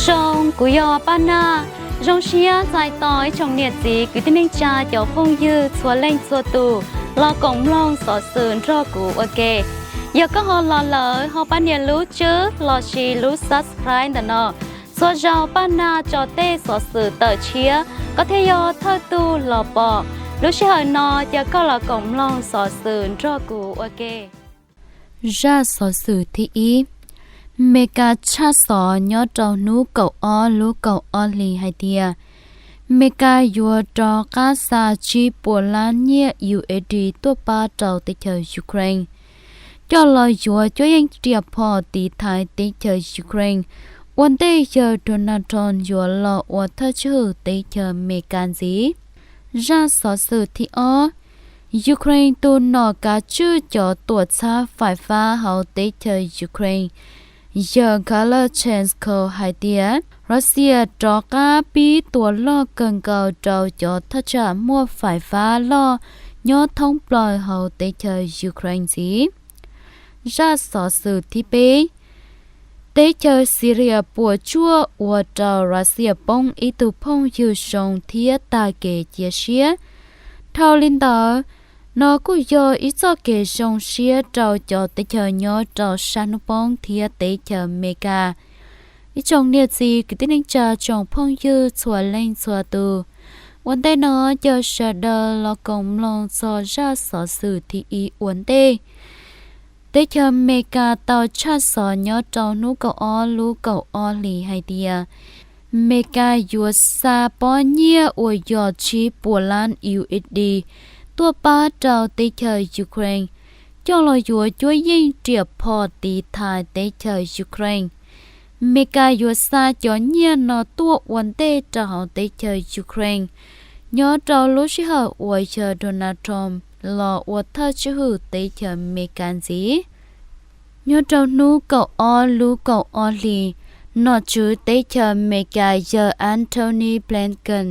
Zoo, kuv yog Paj Naj. Zoo siab txais tos ib tsoom niam txiv kwv tij neej tsa cov phooj ywg txhua leej txhua tus los koom mloog xov xwm nrog kuv ua ke. Yog koj ho los lawm ho pab nias lub tswb lossis lub subscribe ntawm no. Txhua zaus Paj Naj tso tej xov xwm tawm tshiab koj thiaj yog thawj tug los pom. Lub sij hawm no ces koj los koom mloog xov xwm nrog kuv ua ke. Zaj xov xwm thib ib. Meskas tshaj xov nyob rau hnub kaum ob lub kaum ob hlis hais tias Meskas yuav rov qab xa tsib puas lab nyiaj U S D tuaj pab rau teb chaws Ukraine, coj los yuav cuab yeej riam phom tiv thaiv teb chaws Ukraine ua ntej yawg Donald Trump yuav los ua thawj tswj hwm teb chaws Meskas ntxiv. Zaj xov xwm thib ob. Ukraine tus nom kav tswj cov tuam txhab fais fab hauv teb chaws Ukraine, yawg Galushchenko hais tias Russia rov qab pib tua loj kawg nkaus rau cov thaj tsam muaj fais fab loj nyob thoob plaws hauv teb chaws Ukraine ntxiv. Zaj xov xwm thib peb. Teb chaws Syria puas tsuaj ua rau Russia poob ib tug phooj ywg zoo thiab tag kev cia siab. Dhau li ntawd, no kuj yog ib txoj kev zoo siab rau cov teb chaws nyob rau sab hnub poob thiab teb chaws Meskas. Ib tsoom niam txiv kwv tij neej tsa tsoom phooj ywg txhua leej txhua tus, ua ntej no caw sawv daws los koom mloog txog zaj xov xwm thib ib ua ntej. Teb chaws Meskas tau tshaj xov nyob rau hnub kaum ob lub kaum ob hlis hais tias Meskas yuav xa pob nyiaj uas yog tsib puas lab U S D tuaj pab rau teb chaws Ukraine, coj los yuav cuab yeej riam phom tiv thaiv teb chaws Ukraine. Meskas yuav xa cov nyiaj no tuaj ua ntej rau hauv teb chaws Ukraine nyob rau lub sij hawm uas yawg Donald Trump los ua thawj tswj hwm teb chaws Meskas ntxiv. Nyob rau hnub kaum ob lub kaum ob hlis, nom tswv teb chaws Meskas yawg Antony Blinken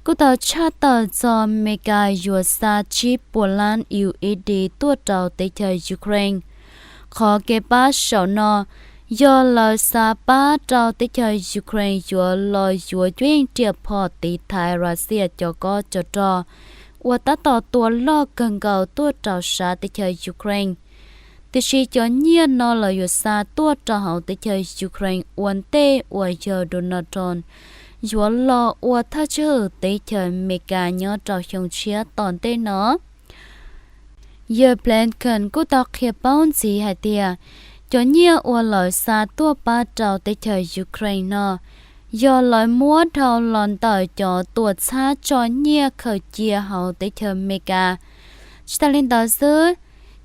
kuj tau tshaj tawm txog Meskas yuav xa tsib puas lab U S D tuaj rau teb chaws Ukraine. Qhov kev pab saum no yog lawv xa pab rau teb chaws Ukraine yuav los yuav cuab yeej riam phom tiv thaiv Russia cov kob cov rog uas tab tom tua loj kawg nkaus tuaj rau sab teb chaws Ukraine. Tiam sis cov nyiaj no lawv yuav xa tuaj rau hauv teb chaws Ukraine ua ntej uas yawg Donald Trump yuav los ua thawj tswj hwm teb chaws Meskas nyob rau xyoo tshiab tom ntej no. Yawg Blinken kuj tau qhia paub ntxiv hais tias cov nyiaj uas lawv xa tuaj pab rau teb chaws Ukraine no yog lawv muab dhau los ntawm cov tuam txhab tso nyiaj khaws cia hauv teb chaws Meskas. Tsis tas li ntawd xwb,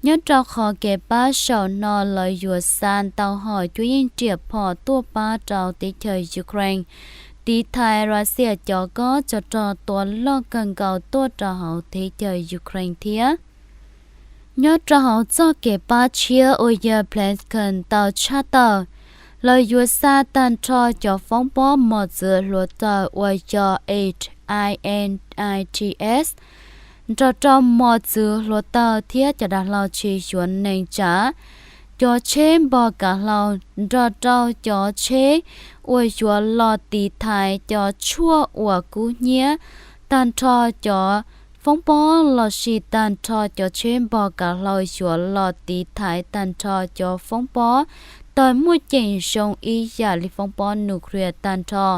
nyob rau qhov kev pab saum no lawv yuav xa ntau hom cuab yeej riam phom tuaj pab rau teb chaws Ukraine tiv thaiv Russia cov kob cov rog tua loj kawg nkaus tuaj rau hauv teb chaws Ukraine thiab. Nyob rau hauv txoj kev pab tshiab uas yawg Blinken tau tshaj tawm, lawv yuav xa tag nrho cov foob pob mos txwv hluav taws uas yog H I N I T S nrog rau mos txwv hluav taws thiab cov dav hlau tsis yuav neeg tsav, cov tsheb npog kav hlau nrog rau cov tsheb uas yuav los tiv thaiv cov tshuaj uas kub hnyiab, tag nrho cov foob pob lossis tag nrho cov tsheb npog kav hlau yuav los tiv thaiv tag nrho cov foob pob tawg muaj ceem zoo ib yam li foob pob nuclear tag nrho.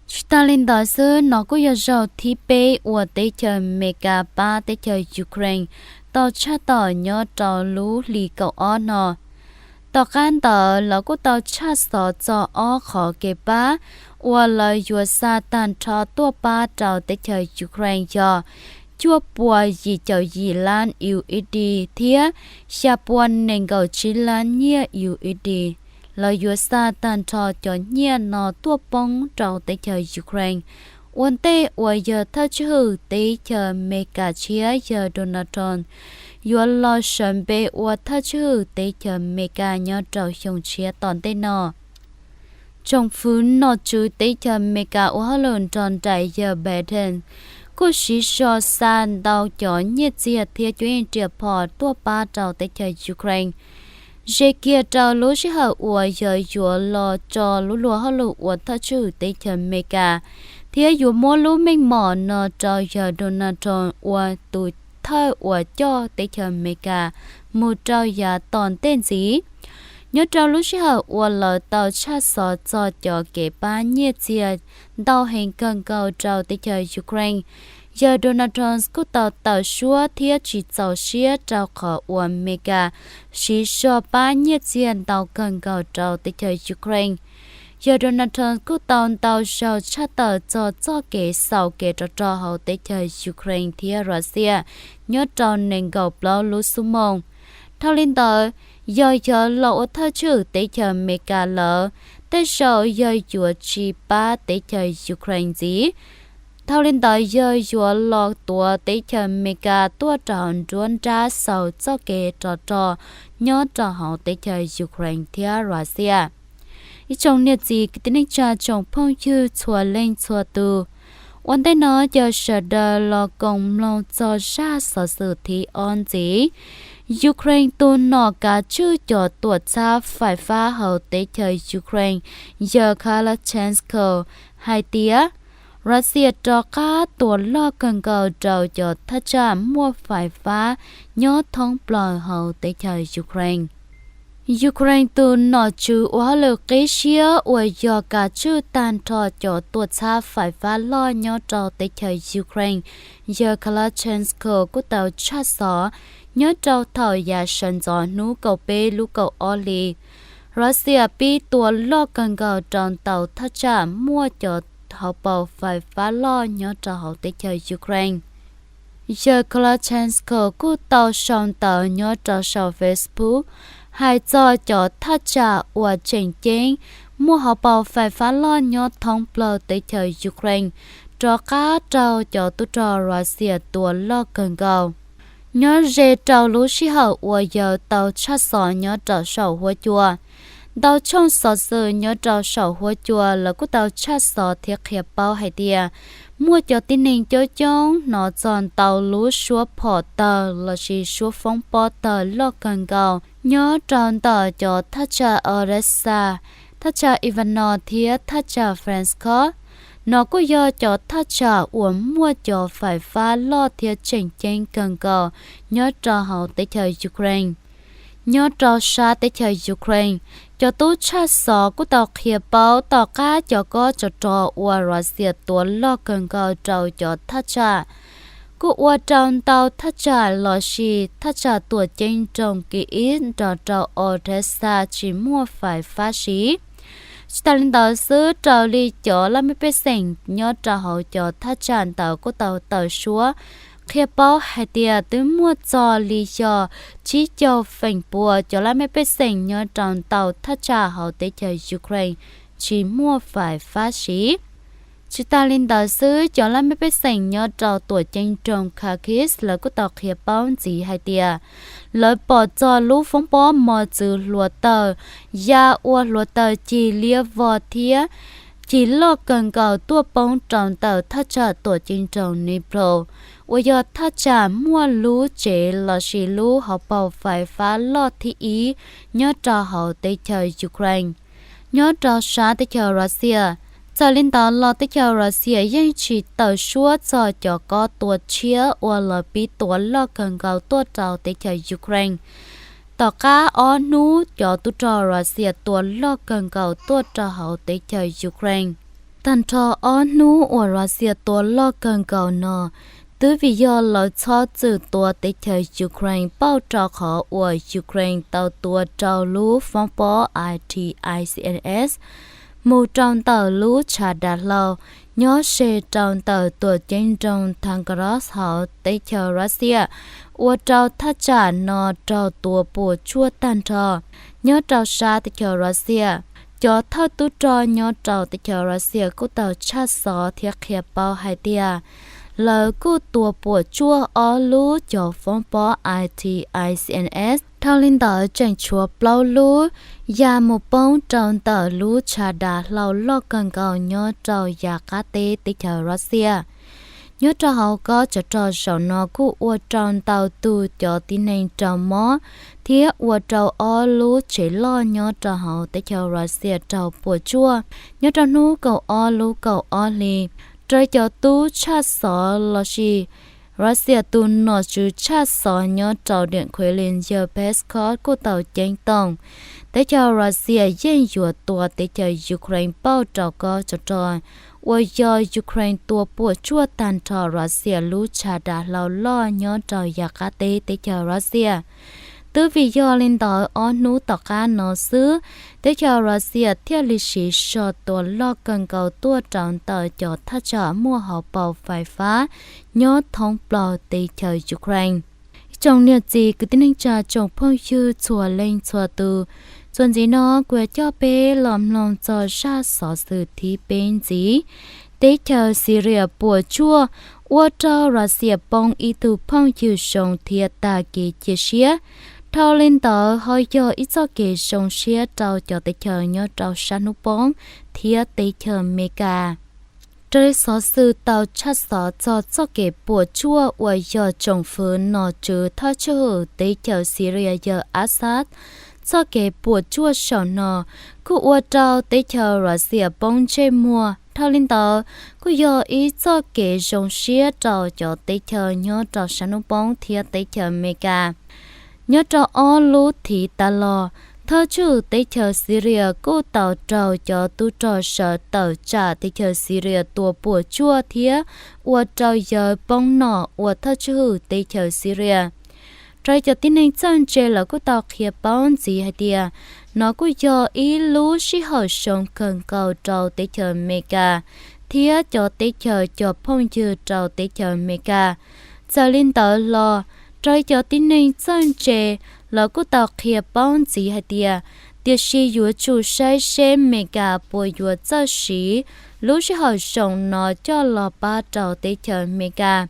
Tsis tas li ntawd xwb, no kuj yog zaug thib peb uas teb chaws Amelikas pab teb chaws Ukraine tau tshaj tawm nyob rau lub hlis kaum ob no. Tom qab ntawd lawv kuj tau tshaj xov txog ob qhov kev pab uas lawv yuav xa tag nrho tuaj pab rau teb chaws Ukraine yog cuaj puas yim caum yim lab U S D thiab xya puas nees nkaum tsib lab nyiaj U S D. Lawv yuav xa tag nrho cov nyiaj no tuaj poob rau teb chaws Ukraine ua ntej uas yawg thawj tswj hwm teb chaws Amelikas tshiab yawg Donald Trump yuav los sawv npe ua thawj tswj hwm teb chaws Amelikas nyob rau xyoo tshiab tom ntej no. Tsoom fwv nom tswv teb chaws Amelikas ua hauj lwm nrog nraim yawg Biden kuj siv zog xa ntau cov nyiaj txiag thiab cuab yeej riam phom tuaj pab rau teb chaws Ukraine. Ze kiag rau lub sij hawm uas yawg yuav los tso lub luag hauj lwm ua thawj tswj teb chaws Amelikas, thiab yuav muab lub meej mom no rau yawg Donald Trump ua tus thawj uas coj teb chaws Amelikas mus rau yav tom ntej ntxiv. Nyob rau lub sij hawm uas lawv tau tshaj xov txog cov kev pab nyiaj txiag ntau heev kawg nkaus rau teb chaws Ukraine, yawg Donald Trump kuj tau tawm suab thiab tsis txaus siab rau qhov uas Amelikas siv zog pab nyiaj txiag ntau kawg nkaus rau teb chaws Ukraine. Yawg Donald Trump kuj tau ntau zaug tshaj tawm txog txoj kev xaus kev rog rog hauv teb chaws Ukraine thiab Russia nyob rau nees nkaum plaub lub xuab moos. Dhau li ntawd, yog yawg los ua thawj tswj teb chaws Amelikas lawm, tej zaum yawg yuav tsis pab teb chaws Ukraine ntxiv. Dhau li ntawd, yawg yuav los tuav teb chaws Amelikas tuaj rau hauv nruab nrab xaus txoj kev rog rog nyob rau hauv teb chaws Ukraine thiab Russia. Ib tsoom niam txiv kwv tij neej tsa tsoom phooj ywg txhua leej txhua tus, ua ntej no caw sawv daws los koom mloog txog zaj xov xwm thib ob ntxiv. Ukraine tus nom kav tswj cov tuam txhab fais fab hauv teb chaws Ukraine, yawg Kalashchenko hais tias, Russia rov qab tua loj kawg nkaus rau cov thaj tsam muaj fais fab nyob thoob plaws hauv teb chaws Ukraine. Ukraine tus nom tswv ua hauj lwm qib siab uas yog kav tswj tag nrho cov tuam txhab fais fab loj nyob rau teb chaws Ukraine, yawg Kalashchenko kuj tau tshaj xov nyob rau thaum yav sawv ntxov hnub kaum peb lub kaum ob hli, Russia pib tua loj kawg nkaus rau ntau thaj tsam muaj cov hauv paus fais fab loj nyob rau hauv teb chaws Ukraine. Yawg Kalashchenko kuj tau sau ntawv nyob rau saum Facebook hais txog cov thaj tsam uas tseem ceeb muaj hauv paus fais fab loj nyob thoob plaws teb chaws Ukraine rov qab raug cov tub rog Russia tua loj kawg nkaus. Nyob ze rau lub sij hawm uas yawg tau tshaj xov nyob rau saum huab cua, ntau tshooj xov xwm nyob rau saum huab cua lawv kuj tau tshaj xov thiab qhia paub hais tias muaj cov tib neeg coob coob hnov txog ntau lub suab phom tawg lossis suab foob pob tawg loj kawg nkaus nyob rau ntawm cov thaj tsam Odesa, thaj tsam Ivanov thiab thaj tsam Frankovsk. No kuj yog cov thaj tsam uas muaj cov fais fab loj thiab tseem ceeb kawg nkaus nyob rau hauv teb chaws Ukraine. Nyob rau sab teb chaws Ukraine, cov tub tshaj xov kuj tau qhia paub tom qab cov kob tsov rog uas Russia tua loj kawg nkaus rau cov thaj tsam, kuj ua rau ntau thaj tsam lossis thaj tsam tuam ceeb nroog Kyiv nrog rau Odesa tsis muaj fais fab siv. Tsis tas li ntawd xwb, raws li cov laj mej pej xeem nyob rau hauv cov thaj tsam ntawd kuj tau tawm suab qhia paub hais tias twb muaj txog li xyoo tsib caug feem pua cov laj mej pej xeem nyob rau ntau thaj tsam hauv teb chaws Ukraine tsis muaj fais fab siv. Tsis tas li ntawd xwb, cov laj mej pej xeem nyob rau tuam ceeb nroog Kharkiv lawv kuj tau qhia paub ntxiv hais tias lawv pom txog lub foob pob mos txwv hluav taws ya ua hluav taws cig liab vog thiab cig loj kawg nkaus tuaj poob rau ntawm thaj tsam tuam ceeb nroog Dnipro, uas yog thaj tsam muaj lub tsev lossis lub hauv paus fais fab loj thib ib nyob rau hauv teb chaws Ukraine. Nyob rau sab teb chaws Russia, txawm li ntawd los teb chaws Russia yeej tsis tawm suab txog cov kob tua tshiab uas lawv pib tua loj kawg nkaus tuaj rau teb chaws Ukraine. Tom qab ob hnub cov tub rog Russia tua loj kawg nkaus tuaj rau hauv teb chaws Ukraine. Tag nrho ob hnub uas Russia tua loj kawg nkaus no, twb vim yog lawv txhob txwm tua teb chaws Ukraine pauj rau qhov uas Ukraine tau tua rau lub foob pob ITICNS mus rau ntawm lub tshav dav hlau nyob ze rau ntawm tuam ceeb nroog Taganrog hauv teb chaws Russia, ua rau thaj tsam no raug tua puas tsuaj tag nrho. Nyob rau sab teb chaws Russia, cov thawj tub rog nyob rau teb chaws Russia kuj tau tshaj xov thiab qhia paub hais tias lawv kuj tua puas tsuaj ob lub cov foob pob ITICNS. Dhau li ntawd tseem tshuav plaub lub ya mus poob rau ntawm lub tshav dav hlau loj kawg nkaus nyob rau yav qab teb teb chaws Russia. Nyob rau hauv kob tsov rog zaum no kuj ua rau ntau tus cov tib neeg raug mob thiab ua rau ob lub tsev loj nyob rau hauv teb chaws Russia raug puas tsuaj. Nyob rau hnub kaum ob lub kaum ob hli, raws cov tub tshaj xov lossis Russia tus nom tswv tshaj xov nyob rau diam Kremlin yawg Peskov kuj tau ceeb toom teb chaws Russia yeej yuav tua teb chaws Ukraine pauj rau kob tsov rog uas yog Ukraine tua puas tsuaj tag nrho Russia lub tshav dav hlau loj nyob rau yav qab teb teb chaws Russia. Twb vim yog li ntawd ob hnub tom qab no xwb, teb chaws Russia thiaj li siv zog tua loj kawg nkaus tuaj rau ntawm cov thaj tsam muaj hauv paus fais fab nyob thoob plaws teb chaws Ukraine. Ib tsoom niam txiv kwv tij neej tsa tsoom phooj ywg txhua leej txhua tus, txuas ntxiv no kuv yuav coj peb los mloog txog zaj xov xwm thib peb ntxiv. Teb chaws Syria puas tsuaj ua rau Russia poob ib tug phooj ywg zoo thiab tag kev cia siab. Dhau li ntawd ho yog ib txoj kev zoo siab rau cov teb chaws nyob rau sab hnub poob thiab teb chaws Amelikas. Raws li xov xwm tau tshaj xov txog txoj kev puas tsuaj uas yog tsoom fwv nom tswv thawj tswj hwm teb chaws Syria yawg Assad txoj kev puas tsuaj saum no kuj ua rau teb chaws Russia poob ntsej muag. Dhau li ntawd kuj yog ib txoj kev zoo siab rau cov teb chaws nyob rau sab hnub poob thiab teb chaws Amelikas. Nyob rau ob lub thiv tas los, thawj tswj hwm teb chaws Syria kuj tau raug cov tub rog sawv tawm tsam teb chaws Syria tua puas tsuaj thiab ua rau yawg poob nom ua thawj tswj hwm teb chaws Syria. Raws cov tib neeg txawj ntse lawv kuj tau qhia paub ntxiv hais tias no kuj yog ib lub sij hawm zoo kawg nkaus rau teb chaws Amelikas thiab cov teb chaws cov phooj ywg rau teb chaws Amelikas. Txawm li ntawd los, raws cov tib neeg txawj ntse lawv kuj tau qhia paub ntxiv hais tias, tiam sis yuav tsum saib seb Amelikas puas yuav txawj siv lub sij hawm zoo no coj los pab rau teb chaws Amelikas.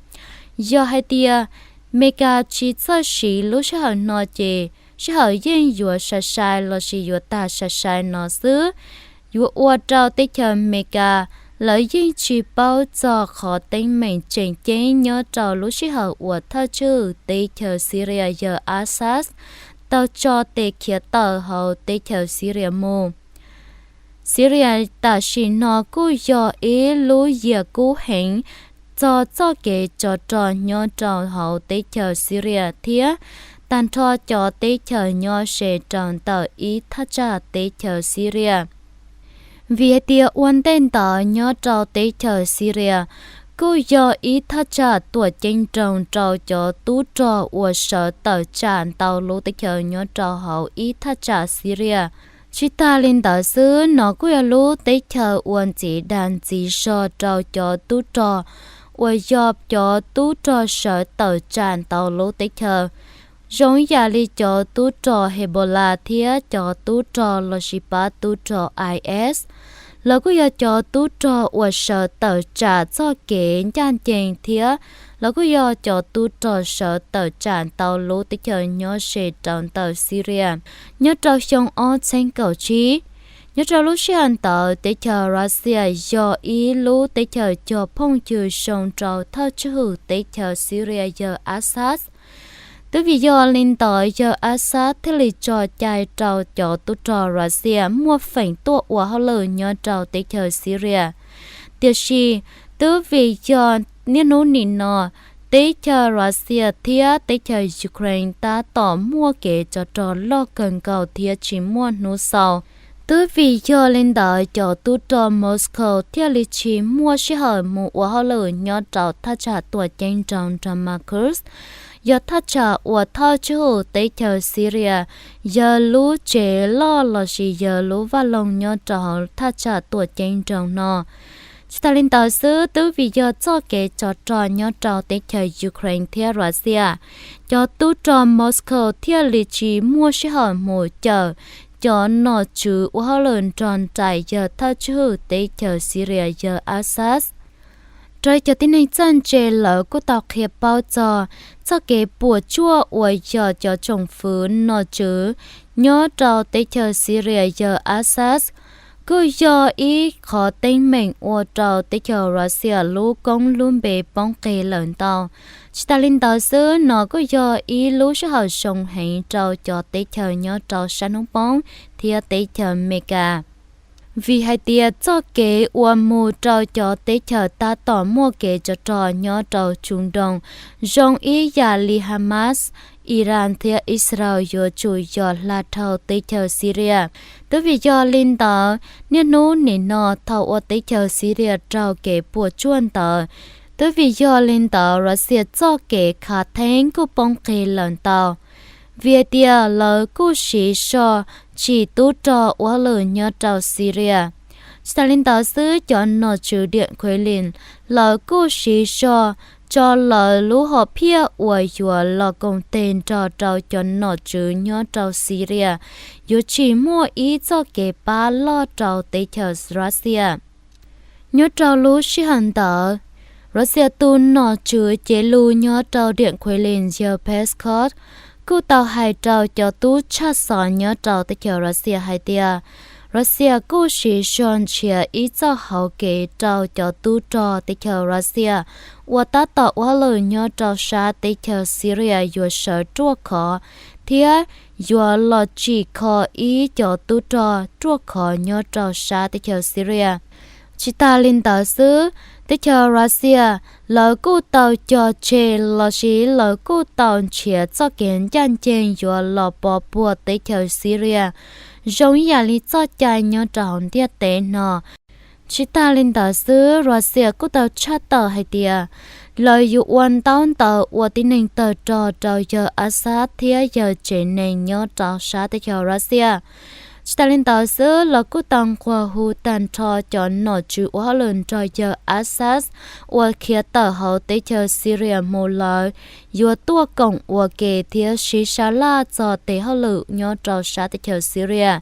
Yog hais tias Amelikas tsis txawj siv lub sij hawm no ces sij hawm yeej yuav sai sai lossis yuav tag sai sai no xwb. Yuav ua rau teb chaws Amelikas lawv yeej tsis paub txog qhov teeb meem tseem ceeb nyob rau lub sij hawm uas thawj tswj hwm teb chaws Syria yawg Assad tau tso tes khiav tawm hauv teb chaws Syria mus. Syria tam sim no kuj yog ib lub yias kub heev txog txoj kev tsov rog nyob rau hauv teb chaws Syria thiab tag nrho cov teb chaws nyob ze rau ntawm ib thaj tsam teb chaws Syria. Vim hais tias ua ntej ntawd nyob rau teb chaws Syria kuj yog ib thaj tsam tuam ceeb nroog rau cov tub rog uas sawv tawm tsam ntau lub teb chaws nyob rau hauv ib thaj tsam Syria. Tsis tas li ntawd xwb, no kuj yog lub teb chaws ua ntxiv dag ntxiv zog rau cov tub rog uas yog cov tub rog sawv tawm tsam ntau lub teb chaws, zoo ib yam li cov tub rog Hezbollah thiab cov tub rog lossis pab tub rog IS. Lawv kuj yog cov tub rog uas sawv tawm tsam txoj kev ncaj ncees thiab lawv kuj yog cov tub rog sawv tawm tsam ntau lub teb chaws nyob ze rau ntawm Syria nyob rau xyoo ob txhiab kaum tsib. Nyob rau lub sij hawm ntawd teb chaws Russia yog ib lub teb chaws cog phooj ywg zoo rau thawj tswj hwm teb chaws Syria yawg Assad. Twb vim yog li ntawd yawg Assad thiaj li tso cai rau cov tub rog Russia muaj feem tuaj ua hauj lwm nyob rau teb chaws Syria. Tiam sis twb vim yog niaj hnub nim no teb chaws Russia thiab teb chaws Ukraine tab tom muaj kev tsov rog loj kawg nkaus thiab tsis muaj hnub xaus. Twb vim yog li ntawd cov tub rog Moscow thiaj li tsis muaj sij hawm mus ua hauj lwm nyob rau thaj tsam tuam ceeb nroog Damascus, yog thaj tsam uas thawj tswj hwm teb chaws Syria yawg lub tsev loj lossis yawg lub vaj loog nyob rau hauv thaj tsam tuam ceeb nroog no. Tsis tas li ntawd xwb, twb vim yog txoj kev tsov rog nyob rau teb chaws Ukraine thiab Russia, cov tub rog Moscow thiaj li tsis muaj sij hawm mus cawm cov nom tswv ua hauj lwm nrog nraim yawg thawj tswj hwm teb chaws Syria yawg Assad. Raws cov tib neeg txawj ntse lawv kuj tau qhia paub txog txoj kev puas tsuaj uas yog cov tsoom fwv nom tswv nyob rau teb chaws Syria yawg Assad kuj yog ib qhov teeb meem ua rau teb chaws Russia lub koob lub npe poob qis lawm ntau. Tsis tas li ntawd xwb, no kuj yog ib lub sij hawm zoo heev rau cov teb chaws nyob rau sab hnub poob thiab teb chaws Amelikas. Vim hais tias txoj kev uas mus rau cov teb chaws tab tom muaj kev tsov rog nyob rau Trung Đông zoo ib yam li Hamas, Iran thiab Israel yuav tsum yog hla dhau teb chaws Syria. Twb vim yog li ntawd, niaj hnub nim no thaum uas teb chaws Syria raug kev puas tsuaj ntawd, twb vim yog li ntawd Russia txoj kev khav theeb kuj poob qis lawm ntau. Vim hais tias lawv kuj siv zog tsim tub rog ua hauj lwm nyob rau Syria. Tsis tas li ntawd xwb, cov nom tswv Điện Kremlin lawv kuj siv zog tso lawv lub hom phiaj uas yuav los koom tes nrog rau cov nom tswv nyob rau Syria yuav tsis muaj ib txoj kev pab loj rau teb chaws Russia. Nyob rau lub sij hawm ntawd, Russia tus nom tswv cev lus nyob rau Điện Kremlin yawg Peskov kuj tau hais rau cov tub tshaj xov nyob rau teb chaws Russia hais tias, Russia kuj siv zog nrhiav ib txoj hauv kev rau cov tub rog teb chaws Russia uas tab tom ua hauj lwm nyob rau sab teb chaws Syria yuav sawv ruaj khov thiab yuav los tsim kho ib cov tub rog ruaj khov nyob rau sab teb chaws Syria. Tsis tas li ntawd xwb, teb chaws Russia lawv kuj tau cog tseg lossis lawv kuj tau nrhiav txoj kev ncaj ncees yuav los pov puag teb chaws Syria zoo ib yam li txoj cai nyob rau hauv ntiaj teb no. Tsis tas li ntawd xwb, Russia kuj tau tshaj tawm hais tias lawv yuav ua ntaub ntawv ua tib neeg tawg rog rau yawg Assad thiab yawg tsev neeg nyob rau sab teb chaws Russia. Tsis tas li ntawd xwb, lawv kuj tau nquag hu tag nrho cov nom tswv ua hauj lwm nrog yawg Assad uas khiav tawm hauv teb chaws Syria mus lawm yuav tuaj koom ua ke thiab sib sab laj txog tes hauj lwm nyob rau sab teb chaws Syria.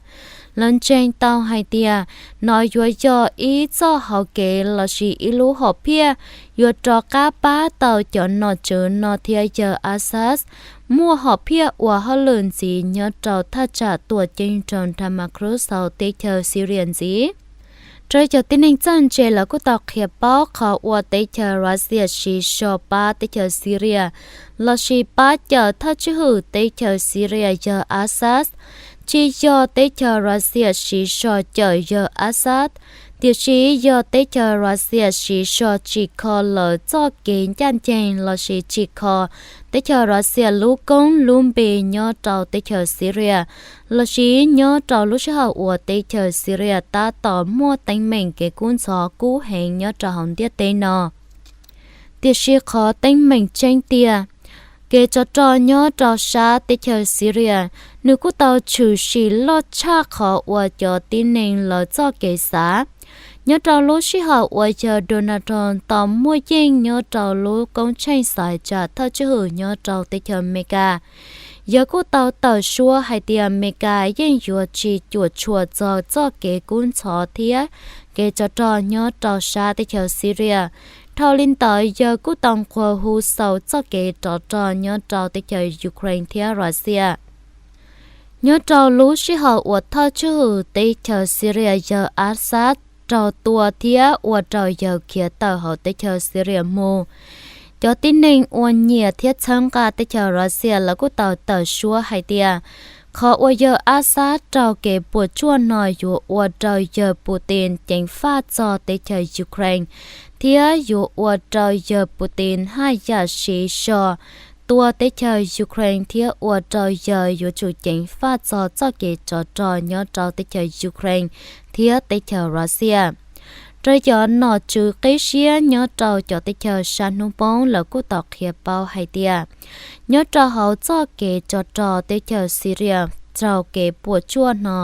Lawv ntseeg tau hais tias no yuav yog ib txoj hauv kev lossis ib lub hom phiaj yuav rov qab pab tau cov nom tswv no thiab yawg Assad muaj hom phiaj ua hauj lwm ntxiv nyob rau thaj tsam tuam ceeb nroog Damascus hauv teb chaws Syria ntxiv. Raws cov tib neeg txawj ntse lawv kuj tau qhia paub qhov uas teb chaws Russia siv zog pab teb chaws Syria lossis pab cawm thawj tswj hwm teb chaws Syria yawg Assad, tsis yog teb chaws Russia siv zog cawm yawg Assad, tiam sis yog teb chaws Russia siv zog tsim kho lawv txoj kev ncaj ncees lossis tsim kho teb chaws Russia lub koob lub npe nyob rau teb chaws Syria lossis nyob rau lub sij hawm uas teb chaws Syria tab tom muaj teeb meem kev kub ntxhov kub heev nyob rau hauv ntiaj teb no. Tiam sis qhov teeb meem tseeb tiag, kev tsov rog nyob rau sab teb chaws Syria, nws kuj tau tshwm sim loj tshaj qhov uas cov tib neeg lawv txoj kev xav. Nyob rau lub sij hawm uas yawg Donald Trump tau muaj yeej nyob rau lub koob tsheej xaiv tsam thawj tswj hwm nyob rau teb chaws Amelikas, yawg kuj tau tawm suab hais tias Amelikas yeej yuav tsis cuam tshuam txog txoj kev kub ntxhov thiab kev tsov rog nyob rau sab teb chaws Syria. Dhau li ntawd, yawg kuj tau nquag hu xaus txoj kev tsov rog nyob rau teb chaws Ukraine thiab Russia. Nyob rau lub sij hawm uas thawj tswj hwm teb chaws Syria yawg Assad raug tua thiab ua rau yawg khiav tawm hauv teb chaws Syria mus, cov tib neeg uas nyiam thiab txhawb nqa teb chaws Russia lawv kuj tau tawm suab hais tias, qhov uas yawg Assad raug kev puas tsuaj no yuav ua rau yawg Putin ceev faj txog teb chaws Ukraine, thiab yuav ua rau yawg Putin haj yam siv zog tua teb chaws Ukraine thiab ua rau yawg yuav tsum ceev faj txog txoj kev tsov rog nyob rau teb chaws Ukraine thiab teb chaws Russia. Raws cov nom tswv qib siab nyob rau cov teb chaws sab hnub poob lawv kuj tau qhia paub hais tias, nyob rau hauv txoj kev tsov rog teb chaws Syria raug kev puas tsuaj no,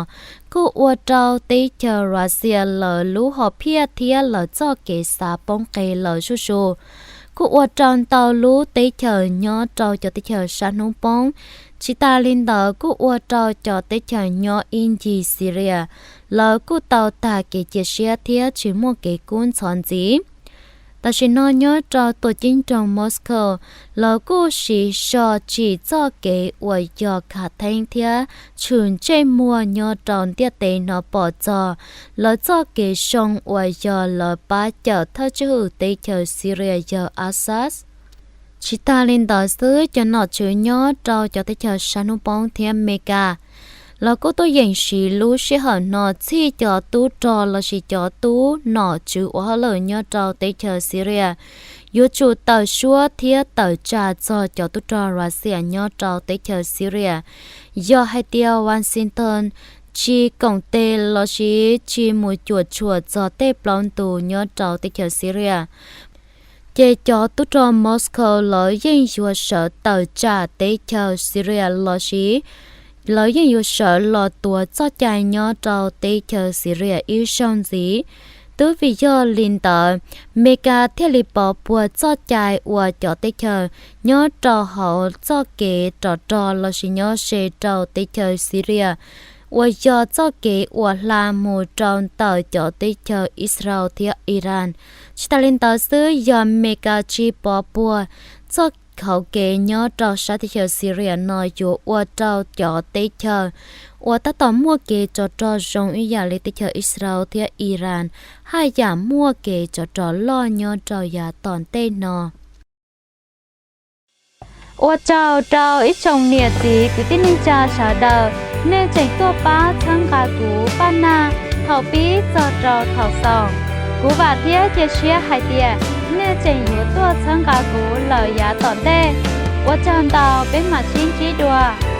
kuj ua rau teb chaws Russia lawv lub hom phiaj thiab lawv txoj kev xav poob qes lawm zuj zus. Kuj ua rau ntau lub teb chaws nyob rau cov teb chaws sab hnub poob, tsis tas li ntawd kuj ua rau cov teb chaws nyob ib ncig Syria, lawv kuj tau tag kev cia siab thiab tsis muaj kev kub ntxhov ntxiv. Tam sim no nyob rau tuam ceeb nroog Moscow, lawv kuj siv so tsim txoj kev uas yog khav theeb thiab tshwm ntsej muag nyob rau ntiaj teb no pom txog lawv txoj kev soo uas yog lawv pab cawm thawj tswj hwm teb chaws Syria yawg Assad. Tsis tas li ntawd xwb, cov nom tswv nyob rau cov teb chaws sab hnub poob thiab Meskas, lawv kuj tuaj yeem siv lub sij hawm no txhij cov tub rog lossis cov tub nom tswv ua hauj lwm nyob rau teb chaws Syria yuav tsum tawm suab thiab tawm tsam txog cov tub rog Russia nyob rau teb chaws Syria. Yog hais tias Washington tsis koom tes lossis tsis mus cuam tshuam txog tej plaub ntug nyob rau teb chaws Syria, ces cov tub rog Moscow lawv yeej yuav sawv tawm tsam teb chaws Syria lossis lawv yeej yuav sawv los tuav txoj cai nyob rau teb chaws Syria ib zaug ntxiv. Twb vim yog li ntawd, Meskas thiaj li pov puag txoj cai uas cov teb chaws nyob rau hauv txoj kev rov rog lossis nyob ze rau teb chaws Syria uas yog txoj kev uas hla mus rau ntawm cov teb chaws Israel thiab Iran. Tsis tas li ntawd xwb, yog Meskas tsis pov puag txoj hauv kev nyob rau sab teb chaws Syria no yuav ua rau cov teb chaws uas tab tom muaj kev tsov rog zoo ib yam li teb chaws Israel thiab Iran haj yam muaj kev tsov rog loj nyob rau yav tom ntej no. Ua tsaug rau ib tsoom niam txiv kwv tij neej tsa sawv daws, nej tseem tuaj pab txhawb nqa kuv paj nag thaum pib txog rau thaum xaus. Kuv vam thiab cia siab hais tias nej tseem yuav tuaj txhawb nqa kuv lawm yav tom ntej. Ua tsaug ntau, peb mam sib ntsib dua.